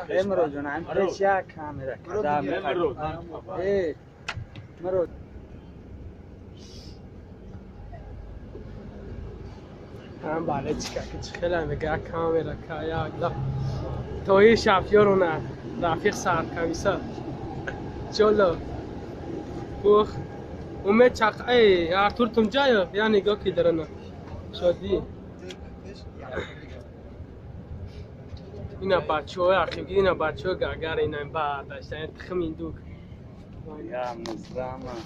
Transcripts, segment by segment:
امروز هم پیش یک کامره کدام ای مرو هم بالا چیکار که خیلی میگه کامره کایا توی شافیورونه رفیق سر کمیسا چلو بوخ امید چق ای ارتور تم جای یعنی گو کی درنه شدی اینا بچه‌ها عقیب اینا بچه‌ها گاگر اینا بعد داشتن تخمین دوک یا مزرعه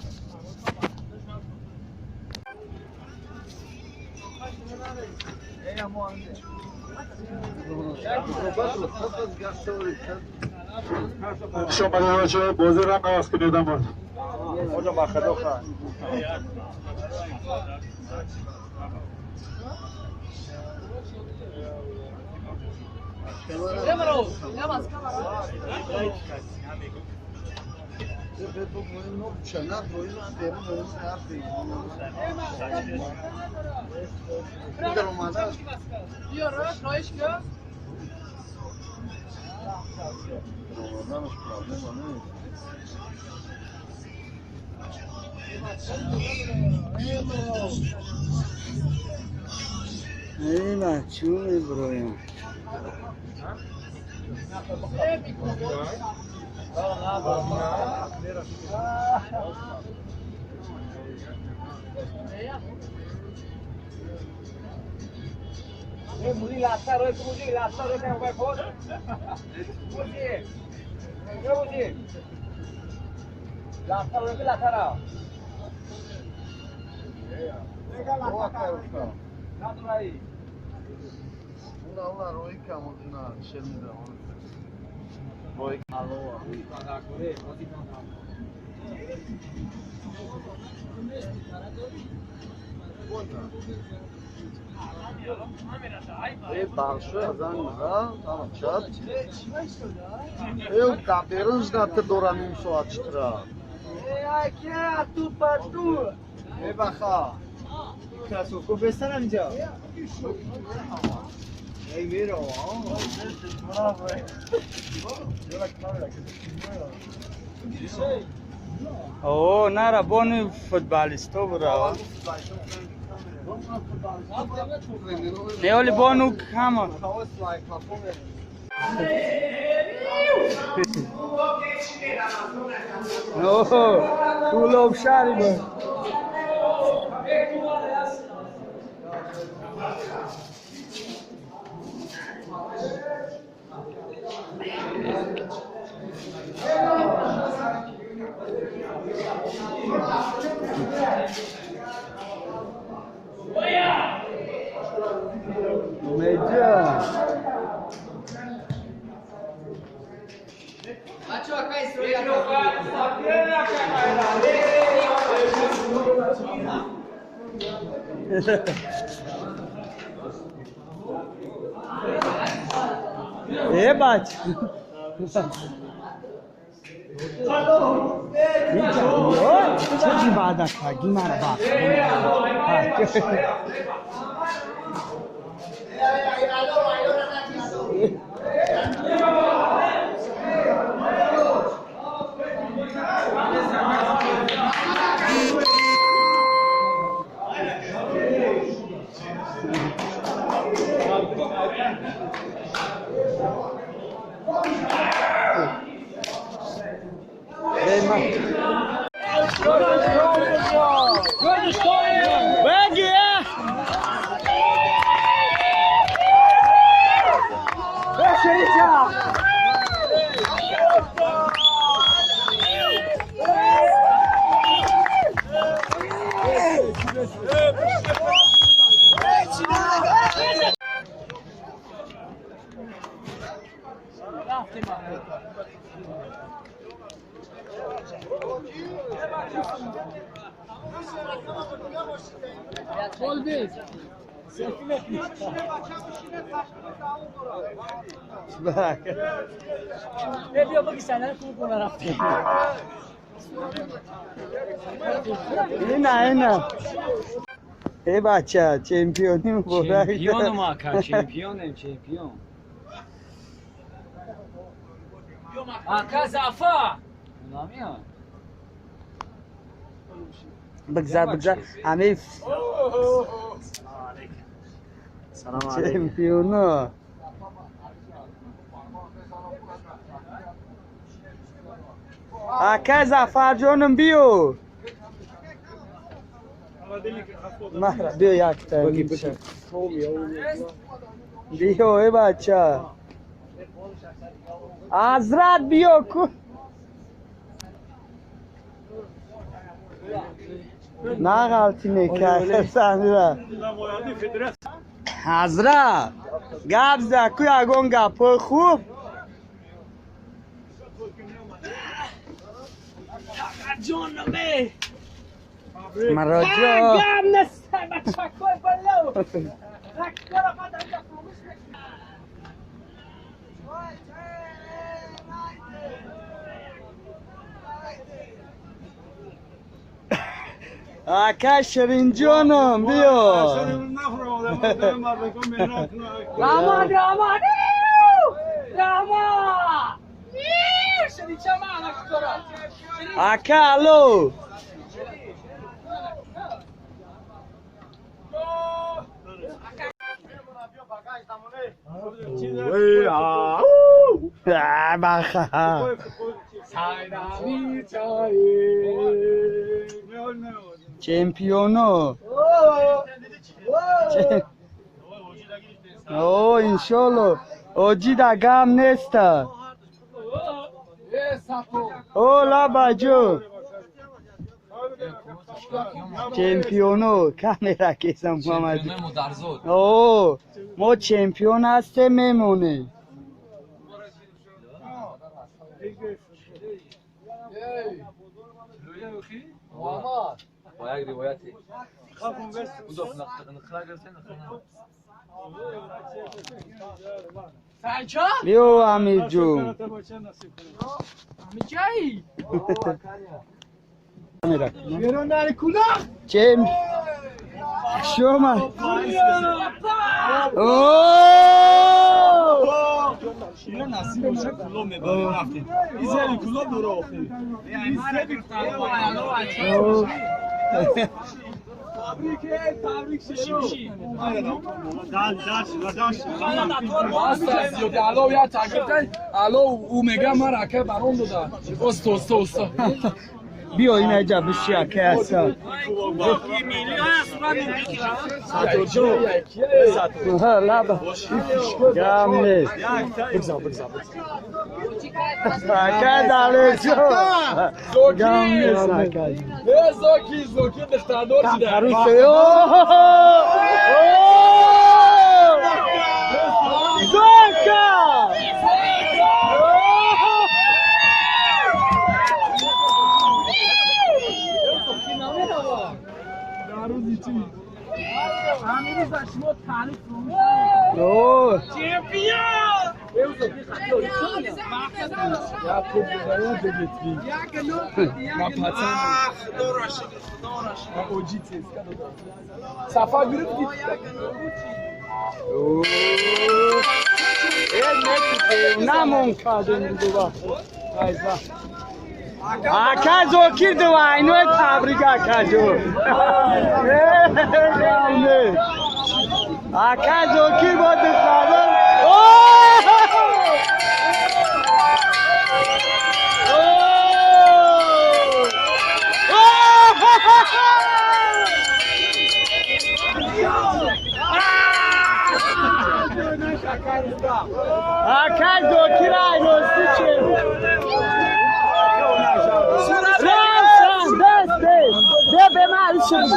شما بازی را عوض کنید اما ای بچه برایم او نرا بونی فوتبالیستو برا نیولی بونو کاما او تو شاری با ای بچه چه بعد کاگی مارا با اینا اینا ای بچه چمپیونی مبارک. چمپیون ما کا چمپیونم چمپیون. آقا زعفا نامیا بگذار بگذار همه سلام علیکم چمپیونا. آقا زعفر جانم بیو مهرا بیو یک تا بیو ای بچه حضرت بیو کو نه غلطی نکرد سمیرا. حضرت گپ زد کو یگان گپای خوب. جانمه مراجع گم نیست بچکای بلو آقا شیرین جانم بیا. رامان رامان رامان شیرین چمان آقا الو چمپیونو او انشالله اوجی دا گام نیست. او لابا جو چمپیونو کامرا کیسم محمد. او ما چمپیون هستیم میمونه. بیو امیر جون. چم شما بیا این عجب بشی که هستم لبا گم نیست اکه داره جو گم نیست اکه زاکی زاکی دختردار شده. زاکا اکا زوکیر دو اینو تبریک اکا جو اکا زوکیر با دختران. اکا زوکیر ایراستی چه به من شد.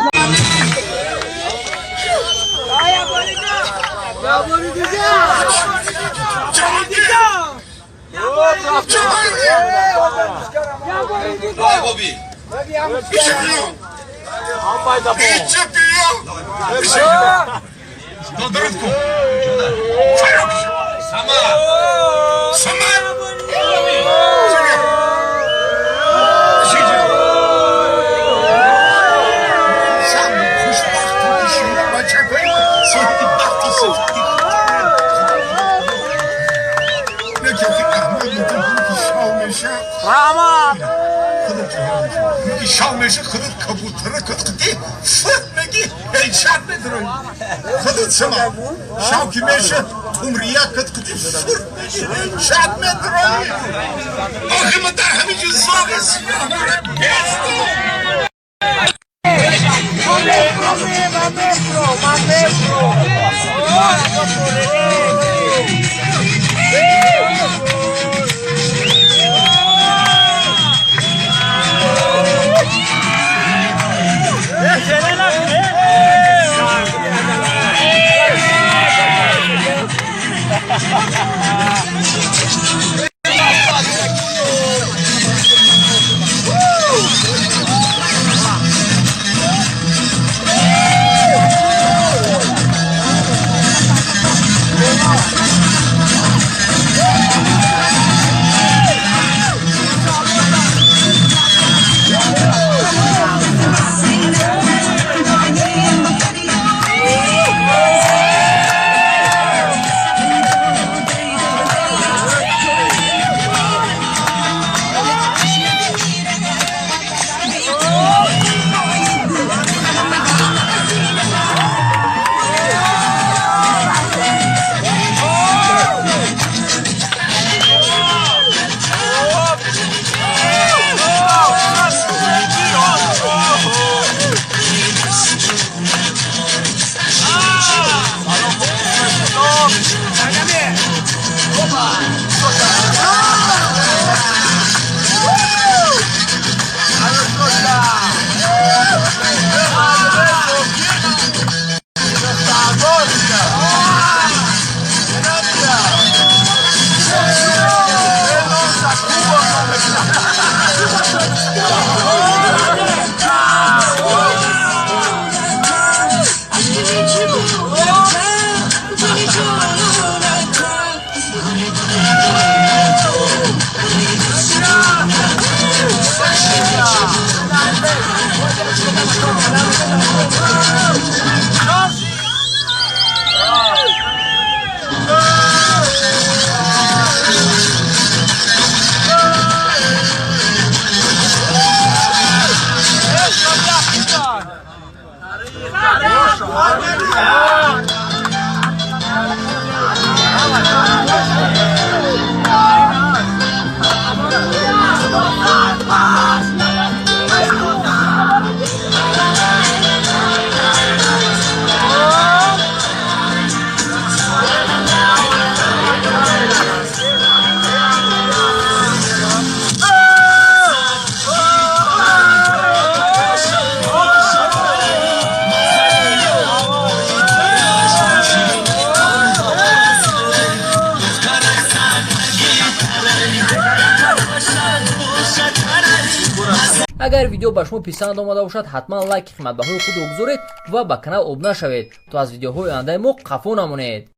Агар видео ба шумо писанд омада бошад, ҳатман лайки қиматбаҳои худро гузоред ва ба канал обуна шавед, то аз видеоҳои ояндаи мо қафо намонед.